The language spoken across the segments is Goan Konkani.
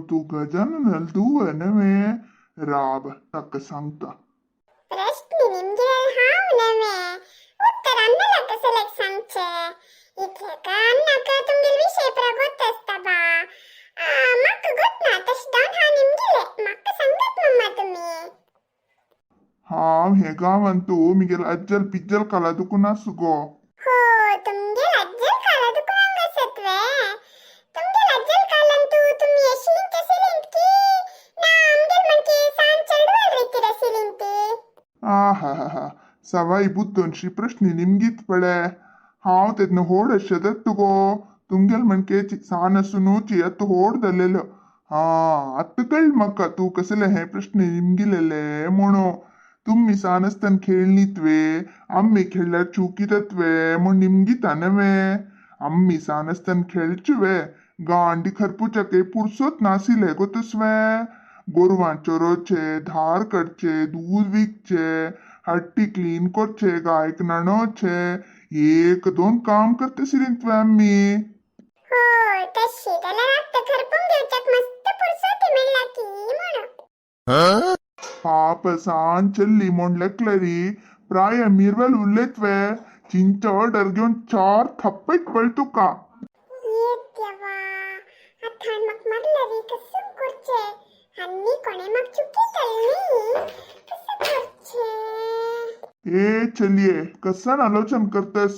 तूं गजाननाल धुव नव्हे? राब, ताका सांगता. प्रश्न निमगेल हांव नव्हे, उत्तर अन्नाला कसलेक सांगचे? इतले का अन्नाक तुमगेल विषय पुरा गोत आसता बा. म्हाका गोत ना तशें जावन हांव निमगेले. म्हाका सांगात मम्मा तुमी. हांव हे गांवांत तूं मिगेल अज्जल पिज्जल काला दुखून आसू गो. हो, तुमगेल अज्जल काला दुखून हांगा आसत वे? तुमगेल अज्जल कालान तूं तुमी अशींच आशिल्लींत की ना आमगेल म्हणके सान चेडवाल रितीर आशिल्लींत ती? आहा, सवाई बुद्दोनशी प्रश्न निमगीत पळे. हांव तेन्ना होड अशें गो. तुमगेल म्हणके सान आसूनूच आतां होड जालेलो. हा, आतां कळ्ळें म्हाका तूं कसले हे प्रश्न निमगिलेले म्हणून. तुमी सान आसतना खेळणीत वे, आमी खेळ्ळ्यार चुकीतात वे म्हूण निमगिता नव्हे? आमी सान आसतना खेळचे वे, गांडी खरपुच्याकय पुरसोत नाशिल्ले गो तसवे. गोरवां चरोवचे, धार काडचे, दूद विकचे, हट्टी क्लीन करचे, गायक न्हाणोवचे, एक दोन काम करते सिरींत आमी. हो, तशी जाल्यार आतां खरपून घेवच्याक मस्त पुरसोती मेळ्ळा की म्हणून. पाप सान चल्ली म्हूण लेखलेरी प्राय मिरवेल उरलेत वे. चिंच ऑर्डर घेवन चार थप्पेट पळ तुका. ये देवा, आतां म्हाका मारल्यार कसं करचें? आनी कोणें म्हाका चुकयतलें न्ही? कसं करचें? ए चलये, कसन आलोचन करतस?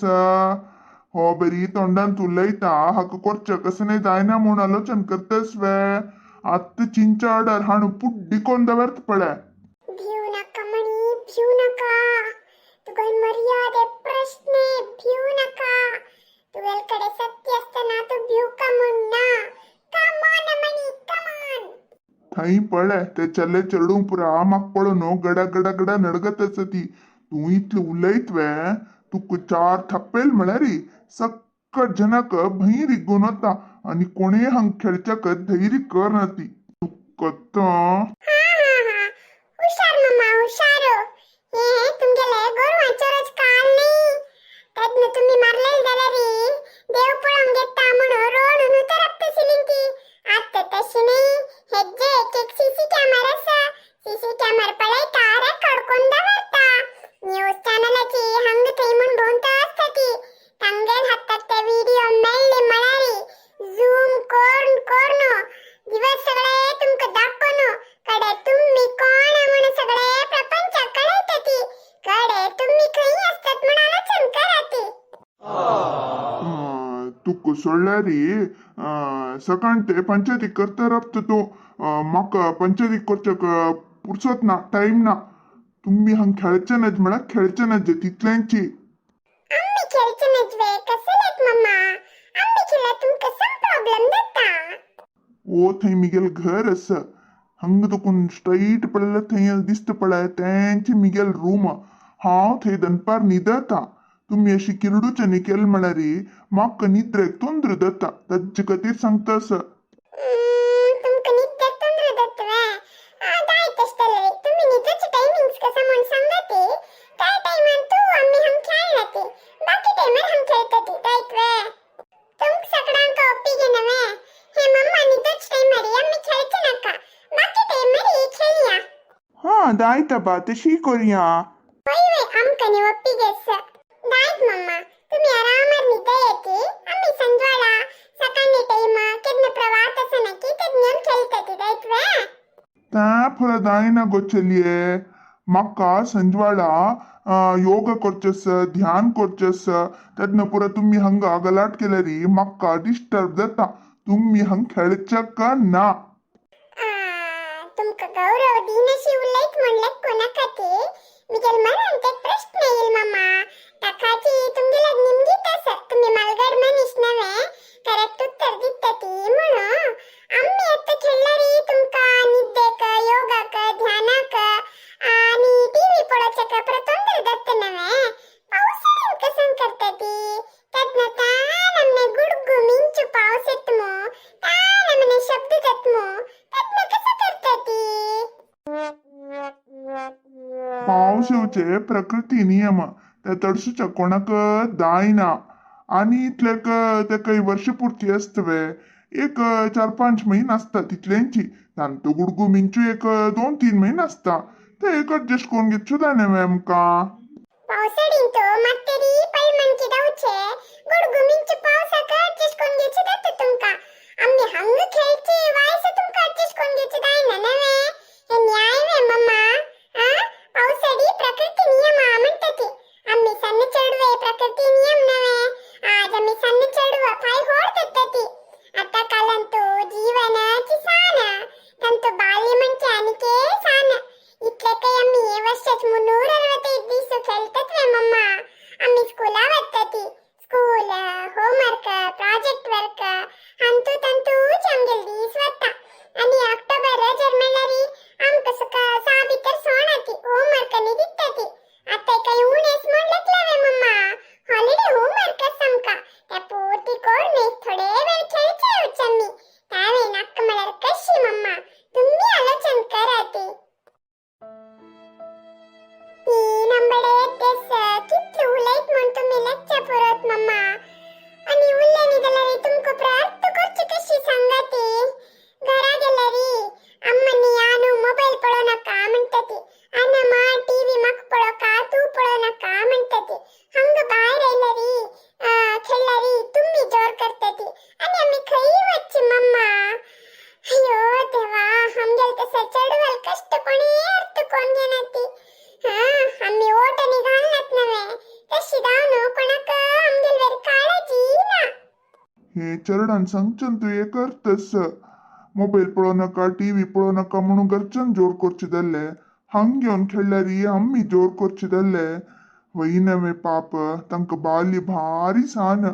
हो बरी तोंडान उलयता, हाका करचें कसं नाही जायना म्हूण आलोचन करतस वे? आत्तां चिंच ऑर्डर हाणू पुड्डी कोन्न दवरता पळय. भिव नाका मणी, भिव नाका. तुगेल मर्यादे प्रश्न, भिव नाका. तुगेल कडे सत्य आसतना तूं भिवका म्हूण ना. कम ऑन मणी, कम ऑन. थंय पळय, ते चले चेडूं पुरा म्हाका पळोवन गडा गडा गडा नडगत आसा ती. तूं इतलें उलयत वे, तुका चार थप्पेल म्हळ्यार सक्कट जनाक भंय रिगून वता आनी कोणेय हांग खेळच्याक धैर्य करना ती. तुका आतां हा हा हा, हुशार मम्मा, हुशार. हे तुमगेले गोरवां चोरोच काल न्ही. तेन्ना तुमी मारलेले जाल्यार देव पळोवंक घेता म्हणून रोडून उतरप आशिल्ली ती. आतां तशें न्ही. हेजे एक एक सीसी कॅमेरा आसा. सीसी कॅमेरा पळयता, रेकॉर्ड करून दवरता. न्यूज चॅनलाची हंग थंय म्हूण भोंवता आसता ती. तांगेल हाताक ते व्हिडिओ मेळ्ळे म्हळ्यार झूम करून करून दिवस सगळे तुमकां दाखोवन कडे तुमी कोण म्हूण सगळे प्रपंचाक कळयता ती. कडे तुमी खंय आसतात म्हूण आलोचन करा ती. तुका सोडल्यार सकाळ ते पंचायती करता राबता तूं. म्हाका पंचायती करच्याक पुरसत ना, टायम ना. तुमी हांग खेळचे नात म्हळ्यार खेळचे नात, तितल्यांची. आमी खेळचे नात वे? कसलेत मम्मा? आमी खेळल्यार तुमकां सम प्रॉब्लेम जाता? ओ, थंय मिगेल घर आसा. हंग तुकून स्ट्रैट पळयल्यार थंय दिसता पळय, तेंचे मिगेल रूम. हांव थंय दनपार न्हिदता. तुमी अशी किरडूच्यानी केलें म्हळ्यार म्हाका निद्रेक तोंद्र जाता, ताजे खातीर सांगता आसा. तुमकां निद्देक तोंद्र जाता वे? जाय तशें जाल्यार तुमी न्हिदोचे टायमिंग्स कसा म्हूण सांगा ती. त्या टायमान तूं आमी हांग खेळना ती, बाकी टायमार हांग खेळटा ती. जायत वे? तुमकां सगळ्यांक ओप्पिगे नव्हे? हे मम्मा न्हिदोचे टायमार आमी खेळचे नाका, बाकी टायमार खेळया. हा, जायता बा, तशी करुया. वय वय, आमकां न्ही ओप्पिगे. जायत मम्मा, तुमी आरामार न्हिदया ती. आमी संजवाळा सकाळी टायम केन्ना प्रवास आसना की तेन्ना येवन खेळटा ती. जायत वे? त्या फुडें जायना गो चलये. म्हाका संजवाळा योगा करचें आसा, ध्यान करचें आसा. तेन्ना पुरा तुमी हांगा गलाट केल्यार म्हाका डिस्टर्ब जाता. तुमी हांग खेळच्याक ना. तुमकां गौरव दिनशी उलयत म्हणल्यार कोणाका ती. मिगेल मनांत एक प्रश्न येईल मामा, ताकाची तुमगेल्या निमगीत आसा तुमी मालगड मनीस नव्हे, करेक्ट उत्तर दिता ती म्हणून. आमी आतां खेळल्यार तुमकां निद्देक, योगाक, ध्यानाक आनी टीव्ही पळोवच्याक परत तोंदर जाता नव्हे? पावसाळ्यान कसं करता ती? तेन्ना ताल गुडगु मिंचू पावस येत मू, ताल मने शब्द जात मू, तेन्ना कसं करता ती? पावस येवचे प्रकृती नियम, ते तडसूच्या कोणाक जायना. आनी इतल्याक ते काही वर्षपूर्ती आसता वे? एक 4-5 महिना आसता तितल्यांची. तांतो गुडगू मिंचू एक 2-3 महिना आसता. ते एक अड्जस्ट करून घेतचो जाय आमकां. पावसाडींतो मात्तरी पळमणकी धांवचे गुडगु मिंचू पावसाक अड्जस्ट करून घेवचे जाता तुमकां. आमी हांगा खेळचे वायस तुमकां अड्जस्ट करून घेवचे जायना नवे. हे न्याय वे मम्मा? आ पावसाडी प्रकृती नियम म्हणटा ती. आमी सन्न चेडवे प्रकृती नियम नवे. आज आमी सन्न चेडव फाय होड जाता ती. आता कालंतू जीवनाची सान तांतू बाल्य म्हणजे आनीके सान. इतले काही आमी वर्षाच 365 दीस खेळतात वे मम्मा. आमी स्कुला वता ती. स्कूल होमवर्क प्रोजेक्ट वर्क हांतू तांतूच आमगेले दीस वता. आनी ऑक्टोबर जर म्हणल्यार आमकां सुका सा भितर सोणाती होमवर्क आनी दिता ती. आतां काही उणेच म्हणलेतले वे मम्मा. हॉलिडे होमवर्क आसा आमकां त्या पुर्ती करून एक थोडे वेळ खेळचे येवचे आमी. त्यावेळी नाका म्हळ्यार कशी मम्मा? तुमी आलोचन कराती. तीन आंबडे तेस कितले उलयत म्हण तुमी लच्चा पुरत मम्मा. आनी उरले न्ही जाल्यार तुमकां प्रार्थ करची कशी सांगा ती. घरा गेल्यार अम्मानी आनू मोबायल पळोवं नाका म्हणटा ती. आनी मा टीव्ही म्हाका पळोवका तूं पळोवं नाका म्हणटा ती. हांगा भायर आयल्यार खेळल्यार तुमी जोर करता ती. आनी आमी खंय वचची मम्मा? अयो देवा, आमगेले तसो चेडवाल कश्ट कोणी अर्थ कोण घेना ती. हा आमी ओट आनी घालनात नवे तशी जावन कोणाक आमगेले काळजी ना. हे चरडान सांगचन तूं हे करतस. मोबायल पळोवं नाका टीव्ही पळोवं नाका म्हणून घरच्यान जोर करचे जाल्ले. हांग घेवन खेळल्यार आमी जोर करचे जाल्ले. वय नवे पाप तांकां बाल्य भारी सान.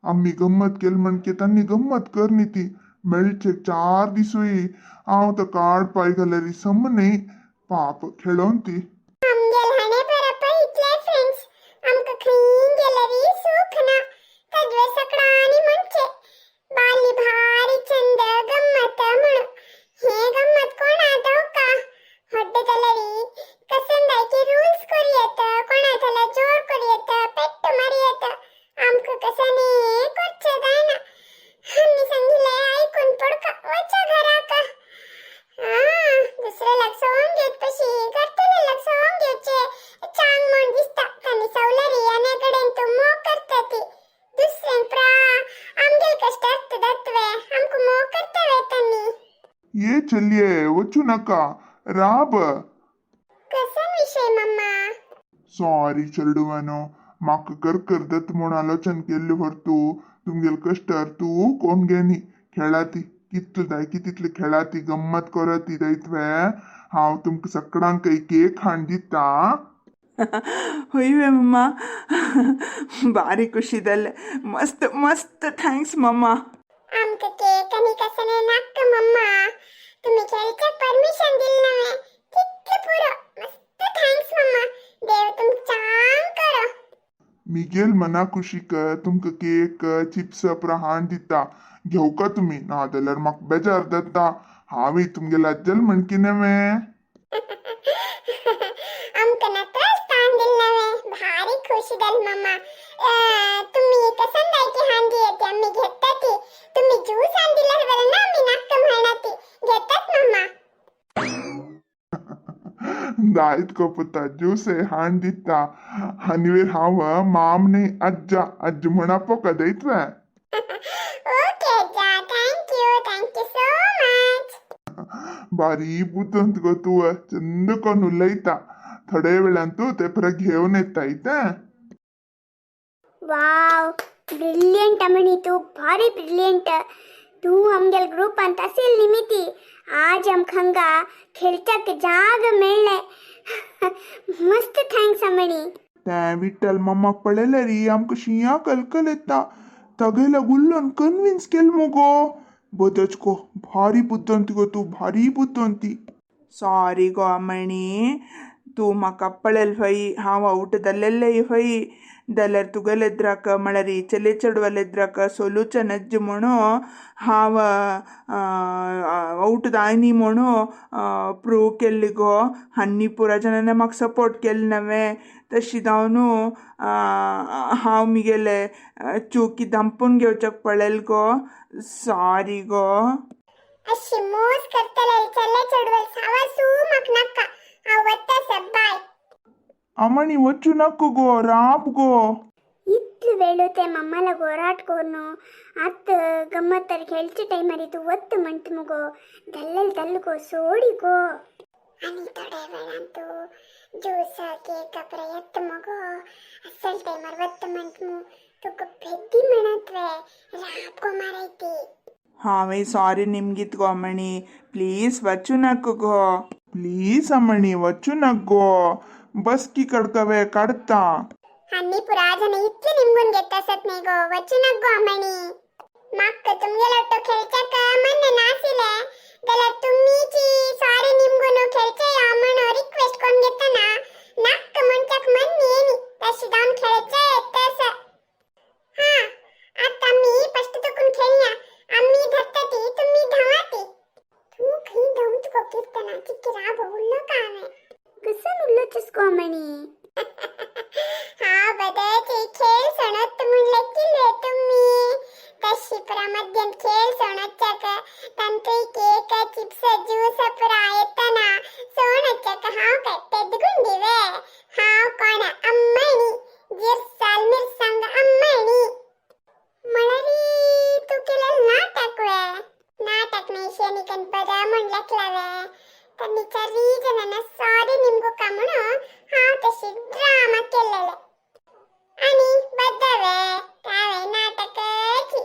आमी गम्मत केली म्हणके तांणी गम्मत कर न्ही ती. मेळचे 4 दिसूय हांव तर काड पाय घाल्यार सम न्ही पाप खेळोन ती. आमगेल हाणे बरोबर इतले फ्रेंड्स आमकां खंय गेल्यार सुख ना. तजवे सकडानी म्हणचे बाली भारी चंद गम्मत म्हणून. हे गम्मत कोणा जावका हड्ड जाल्यार कसन जायकी रूल्स करूं येत, कोणा जाल्यार जोर करूं येत, पेट्ट मारी येत. आमकां कसानी करचें जायना. आमी सांगिल्लें आयकून पडका वचा घराक. दुसऱ्याक सवंग घेत पशी घरतल्याक सवंग घेवचे चांग म्हण दिसता. तांणी सवल्यार आनी कडेन तूं मोग करता ती. दुसऱ्यांक प्रा आमगेल कश्ट आसता जातवे आमकां मोग करता वे तांणी. ये चलये वचूं नाका राब. कसन विशय मम्मा? सॉरी चेडवानो, म्हाका कर दत्त म्हूण आलोचन केल्ले व्हरतू तुमगेले कश्टार तूं कोण घेनी. खेळाती कितले जाय की तितले खेळाती गम्मत कराती जायतवे. हांव तुमकां सगळ्यांक एक केक हाडून दिता. होय वे मम्मा, भारी खुशी जालें. मस्त मस्त thanks मम्मा. आमकां केक आनी कसलें नाका मम्मा. तुमी खेळच्याक परमिशन दिलें नवें तितलें पुरो. मस्त thanks मम्मा. देव तुमकां चांग करो. मिगेल मना खुशीक तुमकां केक चिप्स पुरा हाडून दिता. घेवका तुमी ना जाल्यार म्हाका बेजार जाता. हांवूय तुमगेले आज्जल म्हणकी नवें. आमकां नाकाच ताण दिलें नवें. भारी खुशी जाली मम्मा. तुमी कसन जायकी हाडून दियत आमी घेता ती. तुमी ज्यूस हाडून दिल्यार बरें ना आमी नाका म्हणा ती. घेतात मम्मा. जायत गो पुता, ज्यूस हाडून दिता. आनी वेर हांव माम न्ही आज्जा आज्ज म्हण आपोवका जायतवे. ओके आज्जा, thank you, thank you so much. बारी बुद्दंत गो तूं, चंद कोन्न उलयता. थोडे वेळान तूं ते पुरा घेवन येता इतें. वाव, ब्रिलियंट अमणी, तूं भारी ब्रिलियंट. तूं आमगेल ग्रुपांत असेल निमिती. आज आमकां हांगा खेळच्याक जाग मेळ्ळें. मस्त thanks अमणी. तें विठ्ठल मम्माक पळयल्यार आमकां शिंया कलकल येता. तागेल्या उल्लोन कन्विन्स केल मुगो. बदच गो, भारी बुद्दंती गो तूं, भारी बुद्दंती. सॉरी गो अमणी, तूं म्हाका पळयल फई हांव आवट जाल्लेलें फई. जाल्यार तुगेले एद्राक म्हळ्यार चले चेडवाले एद्राक सोल्युशन अज्ज म्हणून हांव आवट जायनी म्हणून प्रूव केल्ली गो. आनी पुरा जाणांनी म्हाका सपोर्ट केले नवें. तशी जावन हांव मिगेले चोकी धांपून घेवच्याक पळेल गो, सॉरी गो. अशी मोज करतले चले चेडवल सावासू म्हाका नाका. हांव वता सर, बाय. अमणी वचू नाका गो, राब गो. इतले वेळ ते मम्माला गोराट कोर्ನು ಅತ್ತ ಗಮ್ಮತ್ತರ खेळचे टायमार तूं वत्त म्हणटा मुगो, धल्लेल धल्ल गो, सोडी गो. आनी थोड्या वेळान तूं ज्यूस केक प्रयत्न मगो, असल टायमार वत्त म्हणट मू, तुका भेद्दी म्हणत वे राब गो मारायती. हांवें सॉरी निमगीत गो अमणी, प्लीज वचू नाका गो. प्लीज अमणी वचू नाका गो, बस की कडकवे काडता. आनी पुरा जण इतले निमगून घेत आसत न्ही गो, वचू नाक गो अमणी. म्हाका तुमगेलो तो खेळच्याक मन नाशिल्लें जाल्यार तुमीची सॉरी निमगून खेळचे या म्हणून रिक्वेस्ट करून घेतना नाक म्हणच्याक मन येनी, तशी जावन खेळचे तस. हा आता आमी फस्ट तुकून खेळया, आमी धरता ती तुम्ही धांवाती. तूं खंय धांवत गो कीर्तना, चिक्की राब उरलो का हांवें? कसन उल्लोचस गो अमणी? हा बदची खेळ सणत म्हणले किल्ले तुम्ही, तशी पुरा मध्यान खेळ सणच्याक तांतूय केक चिप्स ज्यूस पुरा येतना सोणच्याक हांव काय पेदगुंडी वे? हांव कोण अम्मणी, जिरसाल मिरसांग अम्मणी. म्हळ्यारी तूं केलेलं नाटक वे? नाटक न्ही शेनिकन बरं म्हण लेखला वे? तर रिजनान सॉरी निमगुका म्हणून हांव तशी ड्रामा केलेले आणि बद्द वे, त्यावे नाटकची.